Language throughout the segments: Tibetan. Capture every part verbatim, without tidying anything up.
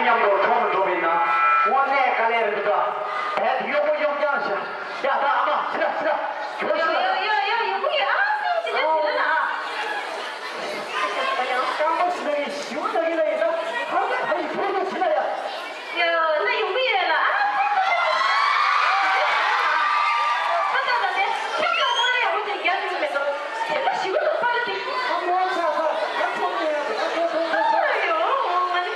མཉམ་དུ་གྲོགས་སུ་འགྲོ་བའི་ནང་དངོས་གནས་དཀའ་ལས་རེད་འདུག་ད། བལ་དེ་གཡོག་པོ་གཡོག་རྐྱང་ཞིག་ཡ་ད་ཨ་མ་ཕྱི་ལ་ཕྱི་ལ་གྱོད་ཕྱི་ལ། ཡོ་ཡོ་ཡོ་ཡོང་གི་ཡོད། ཨ་སེམས་ཅི་ལ་ཕྱི་ལ་ལ། ཡང་རྐང་པ་ཞིག་ལ་ཡིན་ཞིའུ་ལྟ་གི་ལ་ཡིན་ད་ཧར་ད་ཧ་ཡི་ཕུར་དུ་ཕྱི་ལ་ཡ། ཡོ་ལ་ཡོང་གི་ཡོད་ལ་ཨ། ད་ད་ད་དེ་ཁྱོད་ཀྱང་ཁོ་ར་ཡག་པོ་ཅིག་རྒྱག་ཡོང་མེད་དོ། དེ་ལ་ཞིའུ་ལ་ཕར་ལ་དེ། ཨ་མོ་ཆ་ཧ་ད་ཁོ་ནས་ཡ་ད་ཁོ་ཁོ་ཁོ་ཁོ། ཡོ་མ་ནི།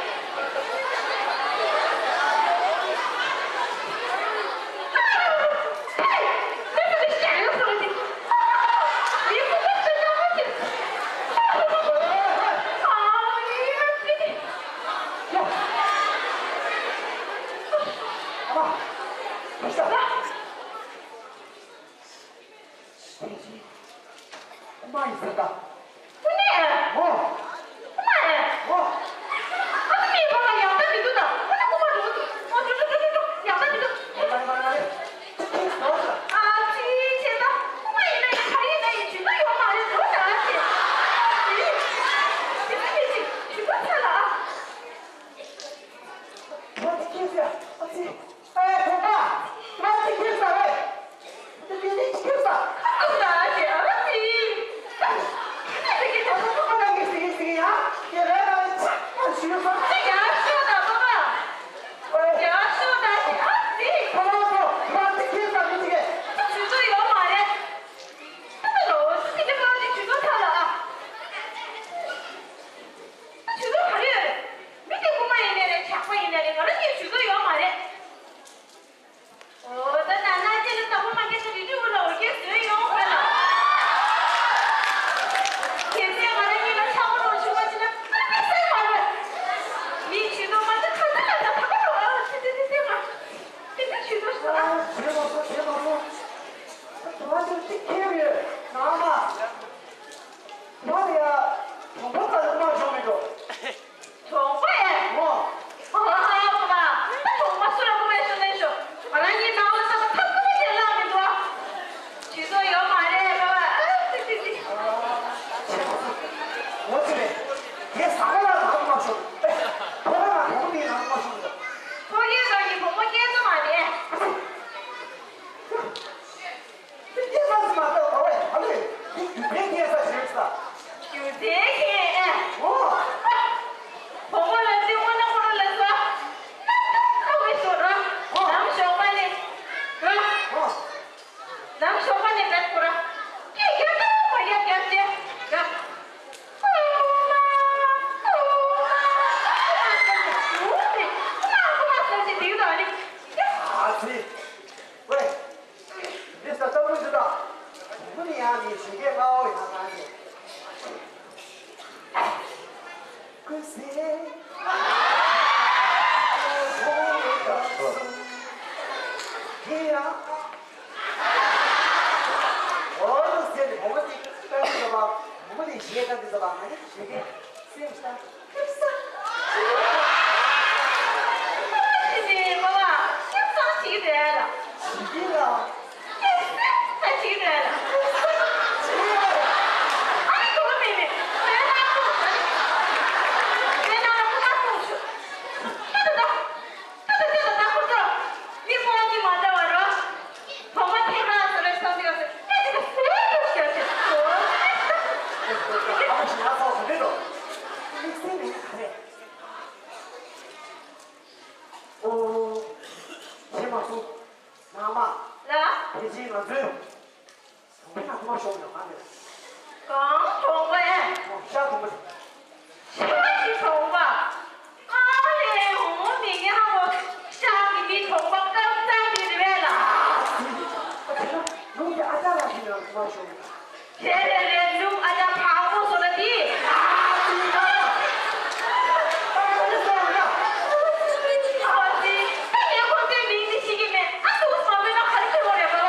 ཨ་མ་ཡིན་ཟེར་ད། ཨ་མ། ཨོ། ཨ་མ། ཨོ། ཨ་མའི་བུ་ལ་ཡག་རྟགས་མི་འདུག་ད། ཨ་མ་ཁུ་མ་འགྲོ་འདུག་ཨོ་འགྲོ་འགྲོ་འགྲོ་འགྲོ་ཡག་རྟགས་མི་འདུག་ཨ་ཙི་བྱས་ད། ཨ་མ་ཡིན་ན་ཡིན་ག་རེ་ཡིན་ན་ཡིན་ཇུས་ཏོག་ཡོད་མ་རེད་འགྲོ་ད་ཨ་ཙི། ཨ་ཙི་ཨ་ཙི་ཇུས་ཏོག་ཚ་ལ་ཨ། ཨ་ཙི། ཨེ་ཁོ་པ། ང་ཅི་ཁྱེར་ས་རེད། འདི་འདི་འདི་ཁྱེར་ས། ཨ་ཙི་ཨ་ཙི། ཨ་ཙི་ཁྱེར་ས་རེད། ཨ་ཙི་ཁོ་ན་གི་སི་སི་ཡ། ཁྱེར་རེད་ཨ་ཙི། ཨ་ཞུ་ས། ཨ་ཡ་ཤོད་ད་པ་པ། ཨོའི། ཡ་ཤོད་ད་ཨ་ཙི། ཁོ་རང་ཚོ་ང་ཅི་ཁྱེར་ས་མི་ཅི་གེ། ཨ་ཙི་ཇུས་ཏོག་ཡོད་མ་རེད། ད་ད་ལོ་སི་ཏི་པ་ཅི་ཇུས་ཏོག་ཐ་ལ་ཨ། ཨ་ཇུས་ཏོག་ག་རེ་ཡོད་རེད། མི་དེ་རྐུན་མ་ཡིན་ནའི་རེད་ཇག་པ་ཡིན་ནའི་རེད་ང་རང་གཉིས་ཇུས་ཏོག་ཡོད་མ་རེད། ཨོ་ད་ན་ན་ཅི་ལ་ད་ཁོ་མ་སྐད་ཆ་རི་ཏི་བུ་ལ་འོ་སྐད་བཟོས་ཡོང་ག་ལ། གལ་སྲིད་ང་རང་གཉིས་ལ་ཆག་པོ་ལོ་ཆུང་བ་ཅི་ན་ཨ་ནི་སེམས་མ་རེད། མི་ཇུས་ཏོག་མ་ད་ཁ་ད་ལ་ད་ད་ཁ་ལོ་ཨ་ཅི་ཏི་ཏི་སེམས་མ་ཏི་ཏི་ཇུས་ཏོག་ཤོ་ཨ། བྱེད་མ་སོང་བྱེད་མ་སོང་། ད་དུ་བ་ཅུ་ཏི་ཁེལ་ཡོད་ན་མ། ང་ལ་ཡ་གྲོང་པ་ལྟ་བུ་མ་བྱུང་མི་འགྲོ། གྲོང་པ་ཨེ། ཨོ། ཨ་ཧ་ཧ་ཧ། ད་གྲོང་པ་སུ་ལ་རྐུན་མ་ཤོར་ནས་ཤོར། ང་རང་གཉིས་ནང་ལ་ས་ཁ་ཐབ་ཁུ་མ་ཅན་ལ་མི་འདུག་ཨ། ཇུས་ཏོག་ཡོད་མ་རེད་པ་པ། ཨ་ཙི་ཙི་ཙི། ཨོ་ཙི་རེད། དེ་ཟ་མ་ལ་ནང་མ་ཤོར། ཕོ་བ་ལ་གྲོང་པའི་ནང་མ་ཤོར་འདུག་ཕོ་རྒྱས་ཚོ་གི་བུ་མོ་སྐྱེས་ས་མ་རེད། སྐྱེས་ས་ཟིན་མ་གཏོགས་ཨ་ཝེ་ཨ་ལེ། འདི་རྒྱུ་འབྲས་སྐྱེས་ས་ཞིག་རེད་ས། རྒྱུ་འབྲས་ཁྱེད་ཨེ། ཨོ། བུ་མོ་ལ་ཙི་དངོས་གནས་ཁོ་རང་ལ་ས། ནམ་ཁ་བའི་ཞོར་ར། ཨོ། ནམ་ཞོགས་པ་ནས། ཨ། ཨོ། ནམ་ཞོགས་པ་ནས་བྲེལ་ཁོ་ར། སྐད་རྒྱག་ཀྱང་མ་རྒྱག་རྒྱག་ཅེས་རྒྱག་ཨོ་མ། ཨོ་མ། ཨོ་མ། ཨོ་མ། ཨོ་མ། ཨོ་མ། ཨོ་མ། ཨོ་མ། ཨོ་མ། ཨ་ཙི། ཝེ། འདི་ས་ལྟ་བུ་འདི་དང་། བུ་མོ་ནི་ཡང་ནི་ཞིང་སྐད་ལྔ་བོ་ཡང་ང་ནི། ཀུན་གསལ། ཡང་། འོ་ལུགས་ཟེར་ནི་བུ་མོ་འདི་ལྟ་བུ་འདི་དང་། བུ་མོ་ནི་ཞེས་ལྟ་འདི་དང་ང་ནི་ཞིང་སྐད་སེམས་ས། ཁྱིམ་ས། ཁྱིམ་ས་ཞིག་རེད་ལ། ཞིག་རེད་ལ། ཁྱིམ་ས་ཞིག་རེད་ལ། ཨ་ནི་གོ་མེད་མེད། ཁྱོད་ན་ཁོ་ད་ཁོ་ད་ཁོ་ད་ཁོ་ད་ཁོ་ད་ཁོ་ད་ཁོ་ད་མི་ཕོ་བ་གཅིག་མ་འདྲ་བ་རོ། བུ་མོ་ཐེངས་རང་ཟེར་བའི་བསམ་དུས་ཡོད་ཟེར་ཨེ་ཅི་ད་ཟེར་དུ་ཞེ་ཟེར། ཨ་མ་ཞེ་ན་ཚོགས་སུ་འདི་དོ། དམིགས་བསལ་མེད་ན་ག་རེ། ཨོ། ཞེ་མ་སོང་། ནང་མ། ལ། དེ་རྗེས་ང་ཚོའི། གྲོང་པའི་ནང་དུ་མ་ཤོང་ཡོང་ག་མེད། གང་གྲོང་པ་ཨེ། ཤག་གྲོང་པ། ཤག་གི་གྲོང་པ། ཨ་ལེ་འོང་མི་ངན་ཧ་གོ། ཤག་གི་མི་གྲོང་པ་སྐབས་གཙང་གི་རེད་པས་ལ། ཨ་ཁྱེད་རང་ལུང་གི་ཨ་ཅག་ལགས་ཀྱི་ནང་དུ་མ་ཤོང་ཡོང་། རེད་རེད་རེད། ལུང་ཨ་ཅག་བག་མོ་བཟོ་ལ་དེ། ཨ་ཙི་ད། ཨ་ཙི་ད། ཨ་ཙི། ད་ངས་ཁོ་ཚོའི་མིང་འདི་ཤེས་ཀྱི་མེད། ཨ་ཙི་འུ་ཚོ་མ་བོས་ན་ག་རེ་ཁྱེར་དགོས་རེད་པ་པ།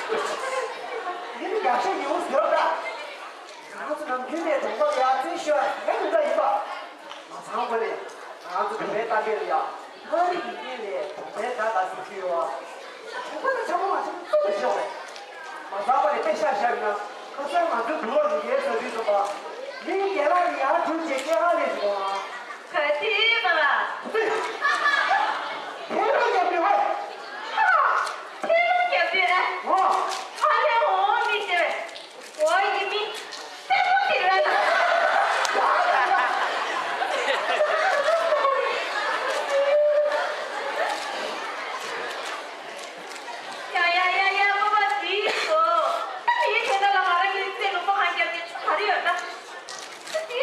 ཡིན་ཡག་ཤོས་ཉིན་མོ་ཟེར་བ་ད། ང་ཚོ་ནམ་རྒྱུན་ནས་གྲོང་པ་ལ་ཡར་རྩེད་ཤོར་ཡག་ཡིན་པ་ཡིན་པ། མ་ཚང་པ་ནས་ང་ཚོ་བོད་པའི་ལྟ་གྲས་ལ་ཡ། ལྷ་རིགས་ཡིན་མཁན་ལས་གྲོང་པའི་སྒྲ་ད་ཟེར་གྱི་ཡོད་བ། གྲོང་པ་དང་འཆམ་པོ་མ་འཆམ་པོ་ཙམ་དུ་ཤོག་རེད། མ་ཚང་པ་ནས་དཔེ་ཤ་ཤ་ཡིན་ན་ཁ་སང་ང་ཚོའི་འདུག་ལོ་ཉིས་བརྒྱའི་ས་དུས་ཙམ་པ། མི་རྒན་ལགས་ནས་ཡར་གྲུབ་རྗེས་སྐད་ཧ་ལས་སོང་ང་། ག་དུས་པ་ལ། ཐལ་རྡུལ་རྒྱབ་དུས་ཧ། ཧ། ཐལ་རྡུལ་རྒྱབ་དུས་ཨ། ཨོ། ཧ་ལས་འོང་མི་ཤེས། འོ་ཡི་མི། ཐལ་རྡུལ་དེ་ར་ལ། ཡ་ཡ་ཡ་ཡ་པ་པ་དེ་སོ། ད་མི་དེ་འདྲ་ལ་ང་རང་གི་རྩེ་ལུང་པ་གང་རྒྱབ་ནས་ཆུ་ག་རེ་ཡོད་ད། ད་དེ།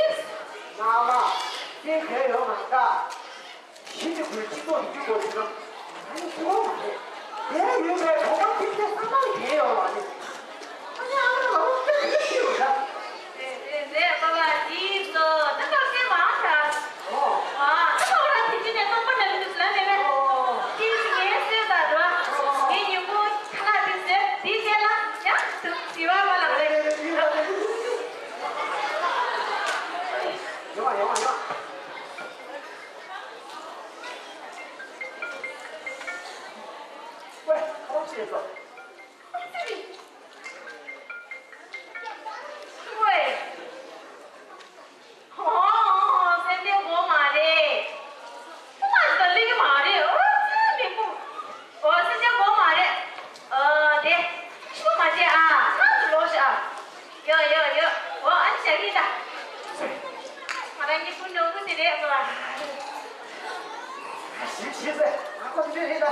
ང་མ། དེ་གས་ཡོད་མ་ད། གཞི་གཅིག་པུའི་སྤྱི་ཚོགས་ཤིག་དགོས་ཟེར་ན། ང་ནི་ཤི་བོ་མ་རེད། དེ་ཡོད་པའི་གྲོང་པ་ཐིག་ཚད་ས་མང་གས་ཡོད་པ་རེད། ཨ་ནི་ཨ་མ་ལ་བ་ཁྱོད་ཀྱིས་ཤི་རུ་ར། རེད་རེད་རེད་པ་པ་དེའི་ཚོ་ད་ལྟ་སེ་མང་ཆ། ཨོ། ཨ་ད་ལྟ་བ་ར་དེ་ཅི་ནས་སྟོང་པ་ནས་ལུས་ལ་ནས་མེད། ཨོ། དེ་ཅི་ངའི་སོས་ད་འགྲོ། ངའི་ཉིན་གུང་ཁ་ལག་དེ་ཟོས་དེའི་རྗེས་ལ་ཡང་དུ་དྲི་བ་མ་ལགས་རེད། ཡོང་བ་ཡོང་བ་ཡོང་། ཝེ། ཁོང་ཆེ་སོ། ཝེ། ཧོ་ཧོ་ཧོ། སེམས་ཅན་དགོས་མ་རེད། ཁོ་མ་ཟ་ལི་གི་མ་རེད། ཨོ་ཙི་མི་ཁུ། ཨོ་སེམས་ཅན་དགོས་མ་རེད། ཨོ་དེ། ཁྱི་མ་བྱེད་ཨ། ང་ཚོ་ལོག་ཤག་ཡོ་ཡོ་ཡོ། འོ་ཨ་ནི་ཞག་གི་ད། ང་རང་གི་སྤུན་གྲོགས་པོ་དེ་རེད་མ། ཞིག་ཞིག་ཟེར། ང་ཁོ་དེ་རེད་ད།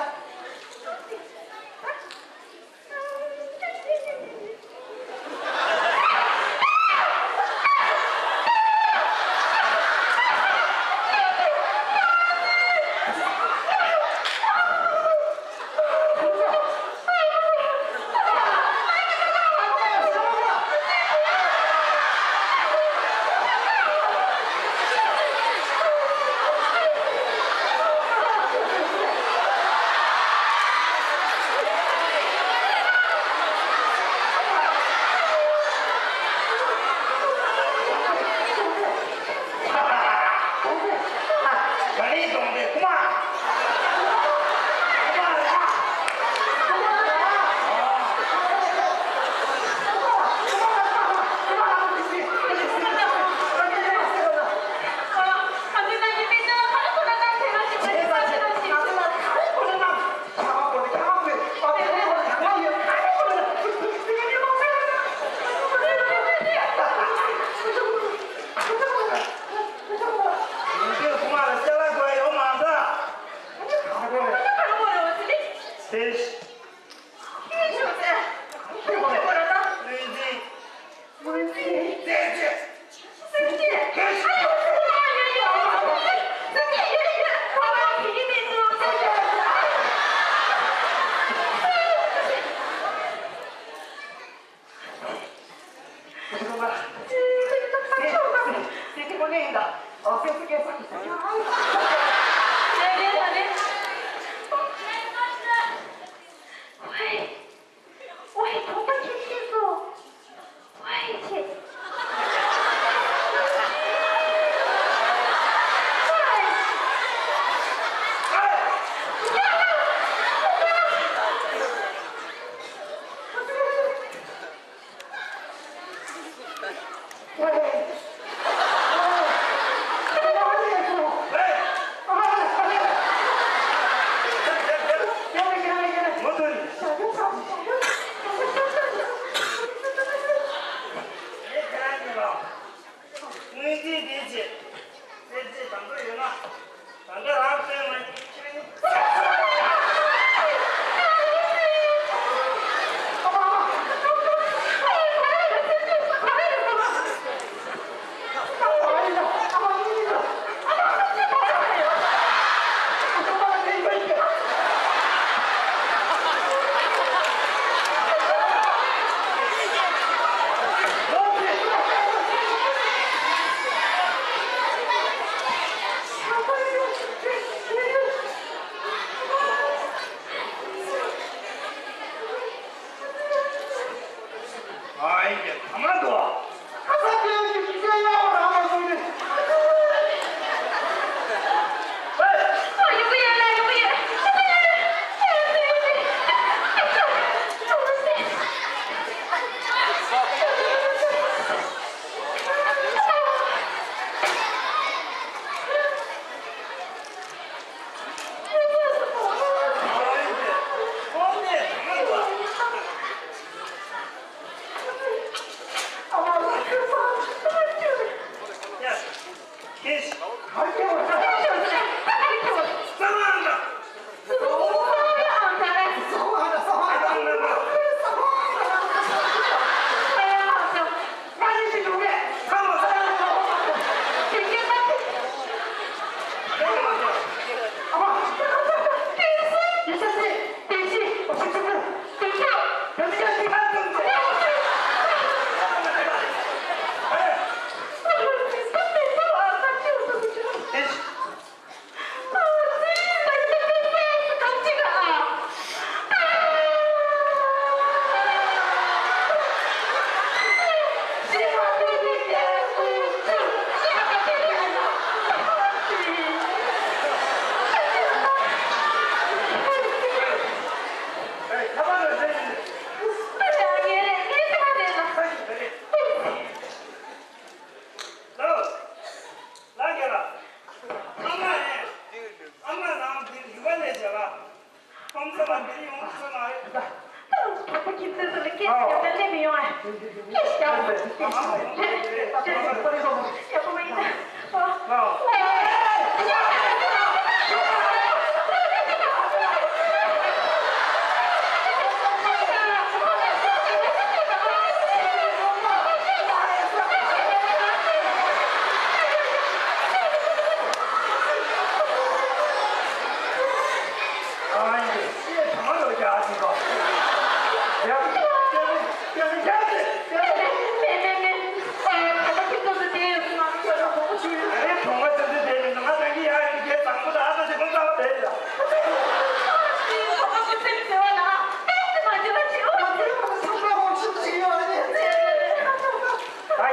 ཨ་ཡེ་ཐ་མ་འདུག་ཨ། ཁ་ས་ཀྱི་ཀྱི་ཀྱི་ཡ་ཡ་ར་མ་སོང་ནི། ཨ་ཡོང་གི་ཡོད་ལ་ཡོང་གི་ཡོད། ཡོང་གི་ཡོད། ལགས་རྒན་ལགས། ཨ་མ་ཨེ། ཨ་མ་ནང་འདིར་ཡུ་བ་ལས་བྱ་བ། ཁོང་ཚོ་ལ་འདིར་ཡོང་ཐུབ་མ་རེད། ད་ལྟ་ཁྱེད་ཚོ་ལ་སྐད་ཆ་བཤད་ལས་མི་ཡོང་ཨ། སྐད་ཆ་བཤད་ཡག་པོ་མ་ཡིན་ད། ད་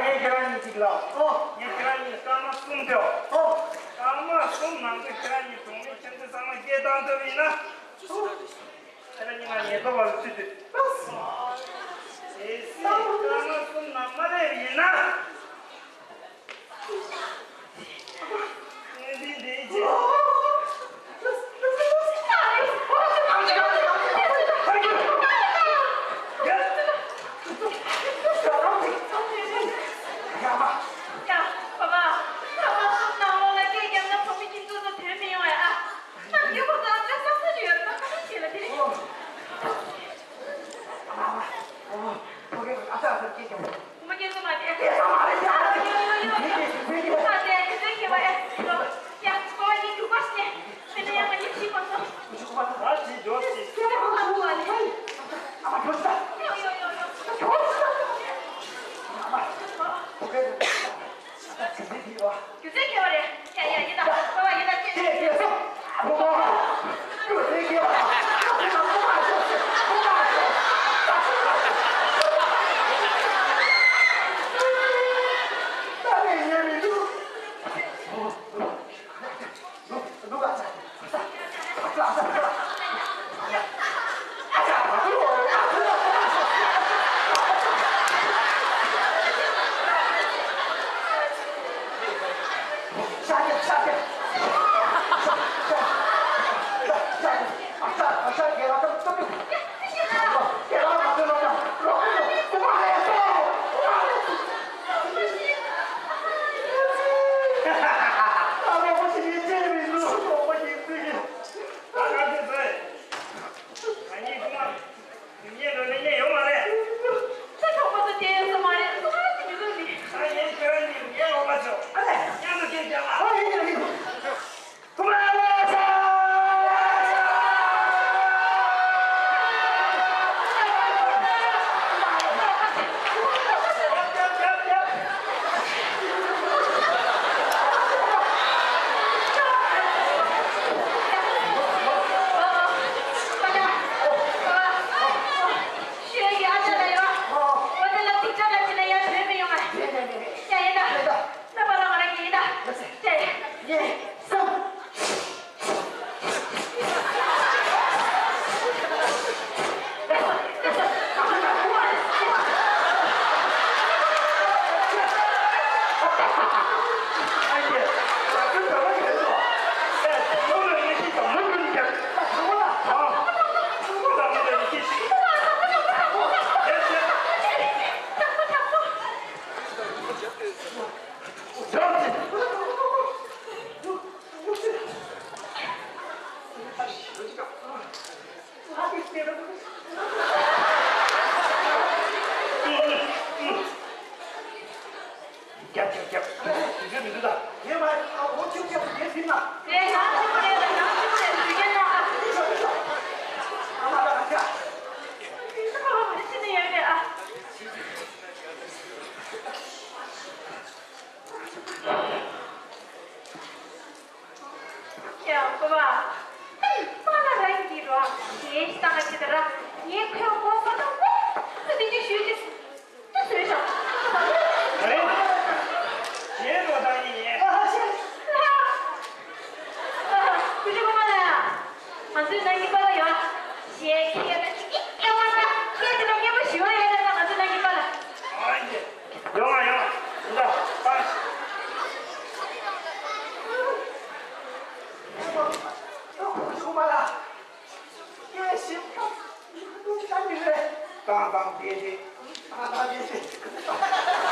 ངས་ཁྱེད་རང་གཉིས་གཅིག་ལ། ཨོ། ངས་ཁྱེད་རང་གཉིས་སྐར་མ་གསུམ་སྟེ། ཨོ། སྐར་མ་གསུམ་ནང་དུ་ཁྱེད་རང་གཉིས་གྲོང་མི་ཁྱིམ་མཚེས་ཚང་མ་སྐད་བཏང་ཐུབ་ཡིན་ན། ཁྱེད་རང་གཉིས་ང་ཉེན་རྟོག་པ་ལ་ཚུད་དུས། དེ་སྲིད་སྐར་མ་གསུམ་ནང་མ་སླེབས་ཡིན་ན། ཏང་ཏང་ཏེ་ཏེ། ཏང་ཏང་ཏེ་ཏེ།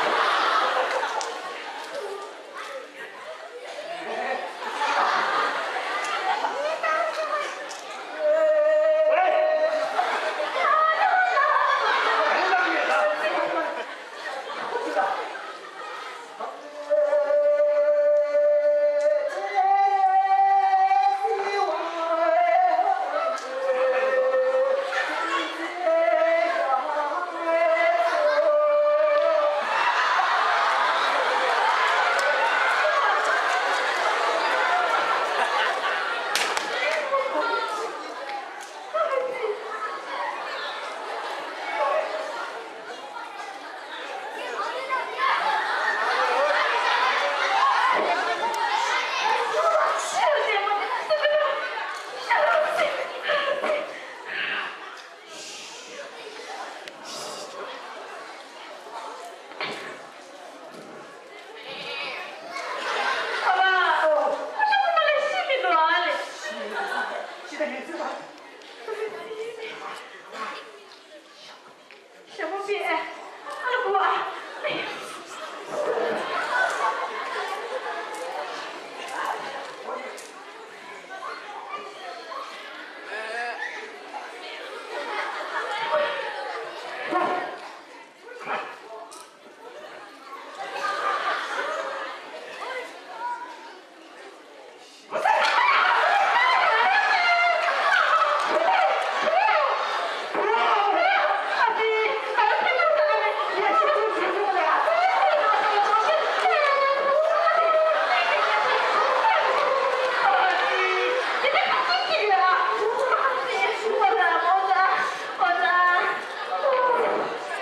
ཞྭ་མོ་པས། ཨ་ལ་བུ་ཨ།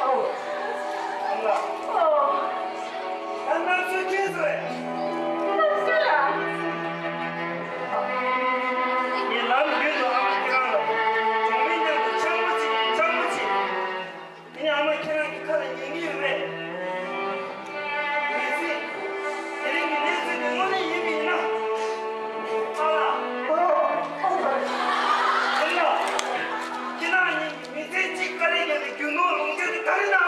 ཨོ། ཨོ། ད་ང་ཚོའི་ཁྱེད་ཚོས། ང་ཚོ་ལ། ངས་ལམ་བརྒྱུད་དུ་ཨ་མ་ཁྱེད་རང་ལ། གྲོང་མི་མཉམ་དུ་འཆམ་པོ་བྱེད། འཆམ་པོ་བྱེད། ངས་ཨ་མ་ཁྱེད་རང་གི་ཁ་ལ་ཉན་གྱི་ཡོད་པས། ངས་ཚེ། དེ་རིང་གི་གནས་ཚུལ་འདི་དངོས་གནས་ཡིན་པ་ཡིན་ན། ཨ་ལ། ཨོ། ཨ་ལ། ཁྱེད་རང་གཉིས་ཀྱི་མི་ཚེ་གཅིག་དཀའ་ལས་བརྒྱབ་པའི་རྒྱུ་ནོར་ལོངས་སྤྱོད་དེ་ག་རེ་གནང་།